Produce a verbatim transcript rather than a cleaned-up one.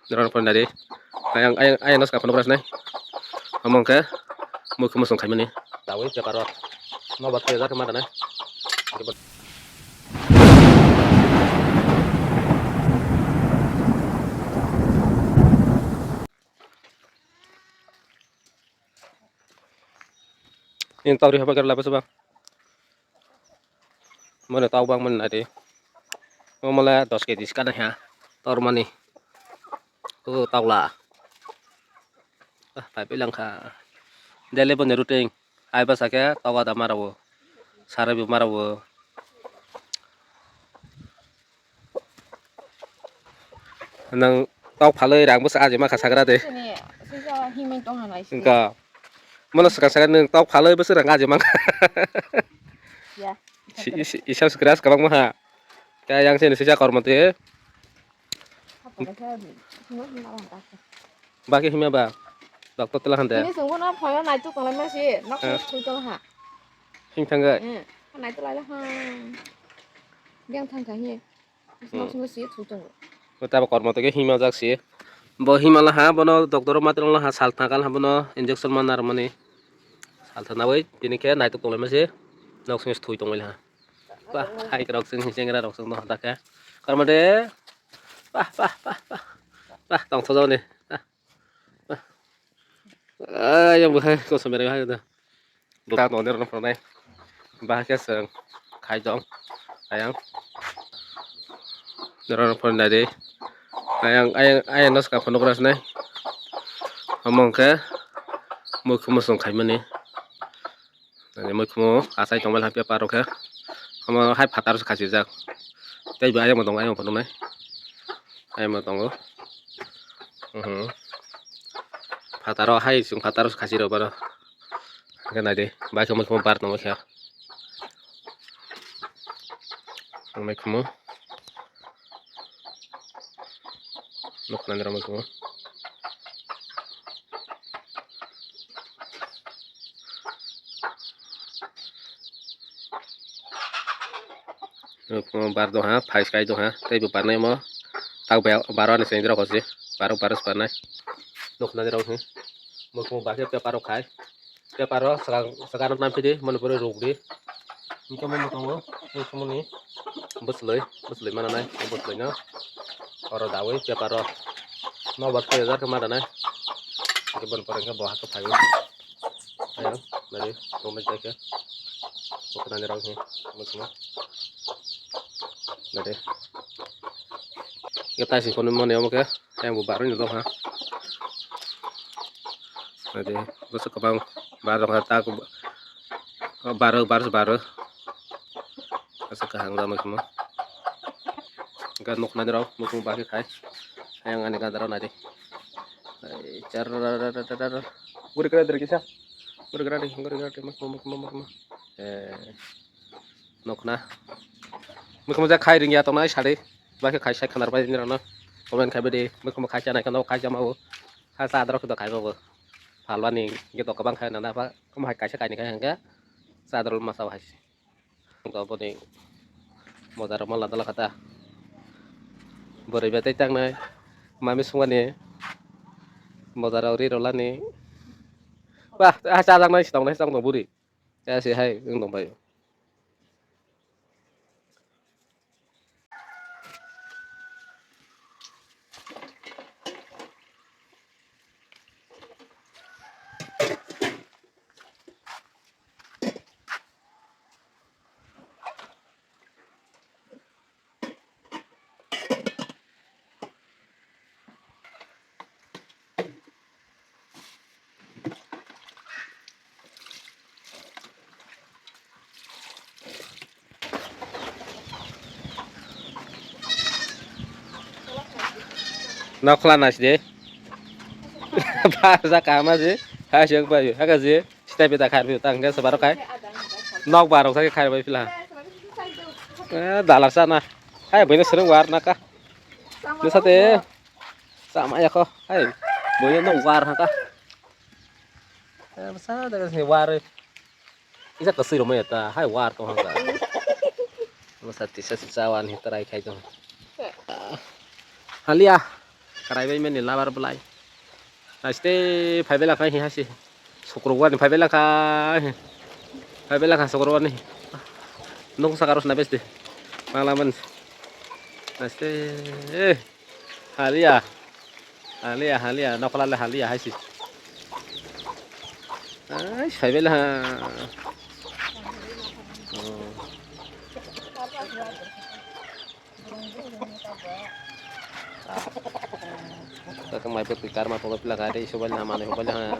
Norok phone nari. Ayang, ayang, ayang no saka phone kora sinai. Omo hwnkhe mukhu musung khaimani. Tawi paper o. No bat khe jak ma dana. Ini tauri haba kera laba saba. Mane tau bang mane nai de. Omo le dos kg sikana ha. Tor mani. O tau la. Ah, pai pai lang kha. Daily boni routine. Ai ba sake tau ada mara bo. Sara bo mara bo. Nang tau phalwi rang bwsa aji ma kha sagra de. Sini, sisa himwi tong hanai sini. Engka. Mono swkang sakha nwng tok phalwi bwswk rang aji mankha. Ya. Si-, si-, isa subscribe kwbangma ha. Khe yang sini sisa kormo twi. Apa kasa hima hima lang kasa. Baki hima ba. Doctor tela hande. Ini sungguh na phoyo naituk tonglaima si, nok Eh. sini thui tong ha. Hing thangwi. Eh, naituk lai ha. Biang thang kha hi. Hmm. Nok sini si thui tongo. Bo tabo kormo twi hima jak si. Bo hima la ha, bono doctor o mati long la ha, sal thang kal ha, bono injection ma narmani. Salsa nawi tini khe naitok tonglaima se nok sini thwi tongwi ha. Bah, hai rok sini chengra rok song no hata khe. Karma de. Bah, bah, bah, bah. Bah, tong thojo ni. Bah. Bah. Ay, yang bahai ko samira hai da. Buka no der no pranai. Bah khe seng khai dong. Ayang. Doro no pranai de. Ayang, ayang, ayang no ska phone kora sinai. Omo hwnkhe mukhu musung khaimani. Ani mukhumu achai tongmani hapya parok khe. Omo hai phatar se khachijak. Tei bo ayang bo tongo, ayang bo phunuknai. Ayang bo tongo. Mhm. Phataro hai chwng phataro se khachirok baro. Hwnkhe naidi, bai khe mukhumu bar tongma khe. Ang mukhumu. Nukna nira mukhumu. Nukhumu bar do ha, phai skai do ha, tei bo barnai mo. Tak baro ani sengdira khosi, baro baro se barnai. Nukna nira mukhumu bakhe paper rok khai. Paper o swkang, swkang rok namphi di, moni pore ruk di. Hingke mo tongo, mo ni bwsloi, bwsloi mana nai, bwsloi no oro dawi paper o. Nobar khe jar khe ma danai. Hingke bon pore hingke bo hakhe phaio. Ayo, nari, tongmai jai khe. Boknani rok hi, mo tongo. Nari. Hingke taising kono moni omo khe. Yang bo baroi no dong ha. Ade, bwswk kwbang bar rok ha, tak baro, baro, baro. Aswk kaham jama khamo. Ga nuknai rok, mukung bakhe khai. Yang ani gada rok nai di. Ai, char, char, char, char, char. Guri kra dere kisa. Guri kra di, guri kra di, mukung, mukung, mukung. Eh. Nukna. Mukhumu ja khai ringya tongnai sari. Bakhe khai sai khanar bai nirano. Comment khai bidi. Mukhumu khai chanai kano khai chamao. Khai sa adrok do khai bo. Phalwani ge to kabang khai nana ba. Kum hai kaisa kaini khai hangga. Sa adrol masa hai. Go boni. Mojar mala dala khata. Bori betai tangnai. Mami sungani. Mojar ri rolani. Wah, ah, chajaknai si tongnai si tong buri. Ya si hai wng tong bai. Nokla nasi de. Bahasa kama je. Hai siang pai. Haka je. Sitai pita khai pita hingke sebaro khai. Nok barok sai khai bai pila. Eh, dalar sana. Hai, buino sereng war naka. Nusate. Sama ya ko. Hai. Buino nok war naka. Eh, basa daga sini war. Isa kasih rumah ya ta. Hai war to hangka. Masa tisa sisa wan hitarai khai to. Halia. Karai bai mani labar belai. Naste phai belakha hi hasi. Sukrubani phai belakha. Phai belakha sukrubani. Nung sakaros na besti. Panglaman. Naste. Halia. Halia, halia. Nokla le halia haisi. Ai, phai belakha. Oh. Kakang mai pek karma pokok pila kari isu bali na mane hubali ha.